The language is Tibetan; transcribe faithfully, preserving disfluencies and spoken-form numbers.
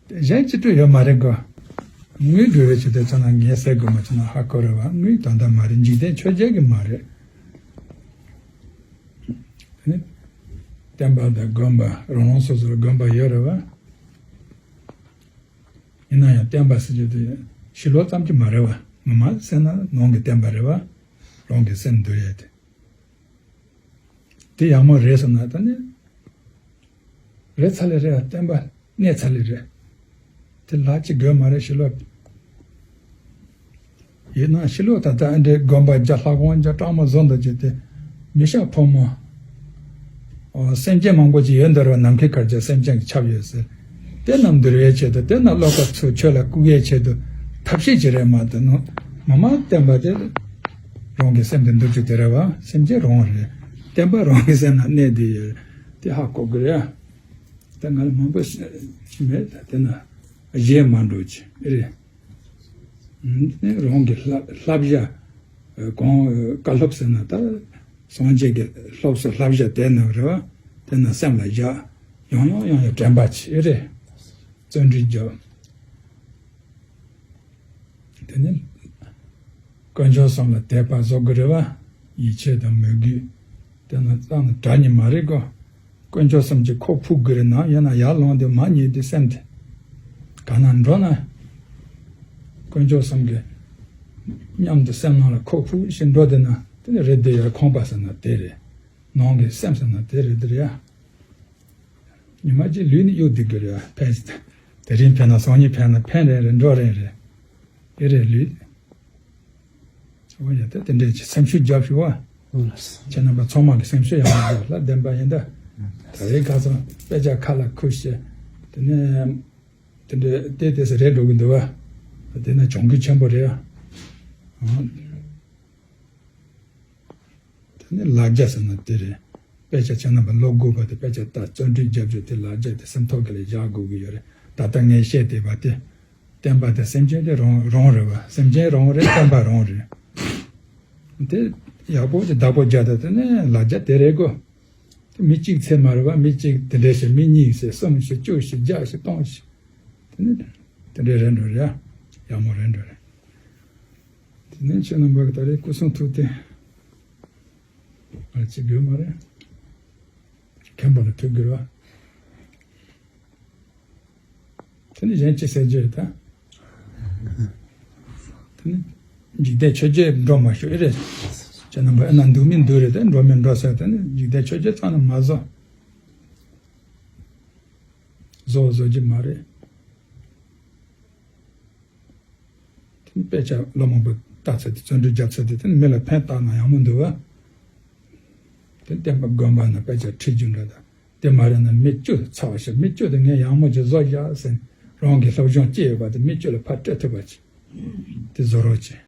གཞན་ཅི་སྤྲོས་ཡོད་མ་རེད་གོ། དངུལ་འབྲེལ་བའི་ཆེད་དུ་ཚང་ན་ངས་ཟེར་དགོས་མ་བྱུང་ན་ཧ་གོ་རེད་བ། དངུལ་ད་ལྟ་མ་རེད། འཇིག་རྟེན་ཆོས་བརྒྱད་ཀྱི་མ་རེད། དེ་ནི་བསྟན་པ་དང་དགོན་པ་རང་རང་སོ་སོར་དགོན་པ་ཡོད་རེད་བ། ཡིན་ན་ཡང་བསྟན་པ་ཟེར་རྒྱུ་དེ་ཕྱི་ལོགས་ཙམ་གྱི་མ་རེད་བ། ངོ་མ་ཟེར་ན་ནང་གི་བསྟན་པ་རེད་བ། རང་གི་སེམས་འདུལ་ཡས་དེ། དེ་ཡག་མོ་རེད་བསམ་ན་ད་ནི། རེད་ཚར་ལེ་རེད། བསྟན་པ་གནས་ཚར་ལེ་རེད། དེ་ལྷག་ཅིག་དགོས་མ་རེད་ཕྱི་ལོགས། ཡིན་ན་ཕྱི་ལོགས་ད་ལྟ་ཨ་འདྲའི་དགོན་པ་རྒྱ་ལྷ་ཁང་རྒྱ་སྐྲག་མོ་བཟོ་འདུག་ཅེས་དེ་མི་ཤ་ཕོ་མོ། ཨོ་སེམས་ཅན་མང་པོ་ཅིག་ཡོད་འདུག་ར་བ། ནམ་མཁའི་ཁར་རྒྱ་སེམས་ཅན་གྱི་ཁྱབ་ཡོད་ཟེར། དེ་རྣམས་འདུལ་བའི་ཆེད་དུ་དེ་རྣམས་བློ་ཁ་ཚུར་ཆོས་ལ་བཀུག་ཡས་ཆེད་དུ་ཐབས་ཤེས་ཅིག་རེད་མ་གཏོགས་ནོ། ངོ་མ་བསྟན་པ་དེ་རང་གི་སེམས་དེ་འདུལ་རྒྱུ་དེ་རེད་བ། སེམས་ཅན་རང་རེད། བསྟན་པ་རང་གི་སེམས་ན་གནས་བསྡད་ཡོད་རེད། དེ་ཧ་གོ་དགོས་རེད། ད་ང་ལ་མང་པོ་ཞིག་མེད། ད་དེ་ན་གཞན་མ་འགྲོ་ཅི་རེད། ཨ་ནི་རང་གི་བསླབ་བསླབ་བྱ། གང་བཀའ་སློབ་ཟེར་ན་ད་སངས་རྒྱས་ཀྱི་སློབ་གསོ་བསླབ་བྱ་དེ་རྣམས་རེད་བ། དེ་རྣམས་སེམས་ལ་བཞག་ཡང་ཡང་ཡང་ཡང་དྲན་པ་བྱེད་རེད། བརྩོན་འགྲུས་རྒྱབ། དེ་ནས་དཀོན་མཆོག་གསུམ་ལ་དད་པ་བཟོ་དགོས་རེད་བ། ཡིད་ཆེས་དང་མོས་གུས། དེ་ན་རྩ་ནས་དྲག་ཉེས་མ་རེད་གོ། དཀོན་མཆོག་གསུམ་གྱིས་ཁོ་ཕུག་དགོས་རེད་ན་ཡང་ན་ཡར་ལངས་དུས་མར་ཉལ་དུས་སེམས་དེ། གང་ན་འགྲོ་ན། དཀོན་མཆོག་གསུམ་གྱི་མཉམ་དུ་སེམས་ནང་ལ་ཁོ་ཕུག་ཞིག་འགྲོ་དེ་ན་དེ་ནི་རེད་དེ་ཡར་ཁོང་པ་ཟེར་ན་དེ་རེད། ནང་གི་སེམས་ཟེར་ན་དེ་རེད་དེ་རེད་ཡ། ཉི་མ་གཅིག་ལུས་ནི་གཡུག་བསྡད་དགོས་རེད་ཡ། ཕན་ཞིག་དེ་རིང་ཕན་ན་སང་ཉིན་ཕན་ན་ཕན་རན་རེད་འགྲོ་རན་རེད། ཨེ་རེད་ལུས། འོ་ཡ་ད་དེ་འདྲས་ཀྱི་སེམས་ཤུགས་རྒྱབ་ཞུ་བ། ཁྱེད་རྣམ་པ་ཚང་མ་གི་སེམས་ཤུགས་ཡག་པོ་རྒྱབ་ལ་བདེན་པ་ཡིན་ད། ད་རེས་ཁ་སང་དཔེ་ཆ་ཁ་ལ་ཁུར་བྱས། དེ་ནས་དེ་འདྲས་བལྟས་བལྟས་སེ་རེད་འགྲོ་གི་འདུག་བ། དེ་ན་གྱོང་གུད་ཆེན་པོ་རེད་ཨ། དེ་ནི་ལག་རྒྱ་ཟེར་ན་དེ་རེད། དཔེ་ཆ་ཁྱེད་རྣམ་པ་ཀློག་དགོས་པ་དེ་དཔེ་ཆ་ལྟ་བརྩོན་འགྲུས་རྒྱབ་རྒྱུ་དེ་ལག་རྒྱ་དེ་སེམས་ཐོག་གི་ལ་བཞག་དགོས་ཀྱི་ཡོད་རེད། ད་ལྟ་ངས་བཤད་བསྡད་པ་དེ། བསྟན་པ་དེ་སེམས་ཅན་དེ་རང་རང་རེད་བ། སེམས་ཅན་རང་རེད། བསྟན་པ་རང་རེད། དེ་ཡག་པོ་དེ་བདག་པོ་རྒྱག་ད་དེ་ནི་ལག་རྒྱ་དེ་རེད་གོ། དེ་མི་གཅིག་ཚད་མ་རེད་བ། མི་གཅིག་དེ་འདྲས་ཞིག་མི་གཉིས་ཞིག་གསུམ་ཞིག་བཅུ་ཞིག་བརྒྱ་ཞིག་སྟོང་ཞིག་དེ་ནི་དེ་འདྲས་རེད་འགྲོ་རེད་ཡ། ཡག་མོ་རེད་འགྲོ་རེད། དེ་ནས་ཁྱེད་རྣམ་པ་གི་ད་རེས་སྐུ་གསུང་ཐུགས་རྟེན་ང་ཅི་དགོས་མ་རེད། མཁན་པོ་ལ་ཐུགས་དགོས་རེད་བ། དེ་ནས་གཞན་ཅི་ཟེར་རྒྱུ་རེད་ད། དེ་ནས་འཇིག་རྟེན་ཆོས་བརྒྱད་འགྲོ་མ་ཤོག་ཨེ་རེད། ཁྱེད་རྣམ་པ་ཨེ་ན་འདུག་མིན་འདུག་རེད་དེ་འགྲོ་མིན་འགྲོ་ཟེར་དེ་ནས་འཇིག་རྟེན་ཆོས་བརྒྱད་ཚང་ནས་མ་བཟོ། བཟོ་བཟོ་རྒྱུ་མ་རེད། དེ་ནི་དཔེ་ཆ་ལོ་མང་པོ་ལྟ་ཚར་དུས་བརྩོན་འགྲུས་རྒྱབ་ཚར་དུས་དེ་ནི་མི་ལ་ཕན་བཏགས་ན་ཡག་མོ་འདུག་བ། དེ་བསྟན་པ་དགོན་པ་ན་དཔེ་ཆ་ཁྲིད་རྒྱུ་འདྲ་དང་དེ་མ་རེད་ན་མི་བཅུ་ཚར་བ་ཞིག་མི་བཅུ་དེ་ངས་ཡག་མོ་ཅིག་བཟོ་བཞག་ཟེར་རང་གི་སློབ་སྦྱོང་སྐྱེས་ཡོད་པ་དེ་མི་བཅུ་ལ་ཕར་སྤྲད་ཐུབ་པ་ཅིག་དེ་བཟོ་རོགས་བྱེད།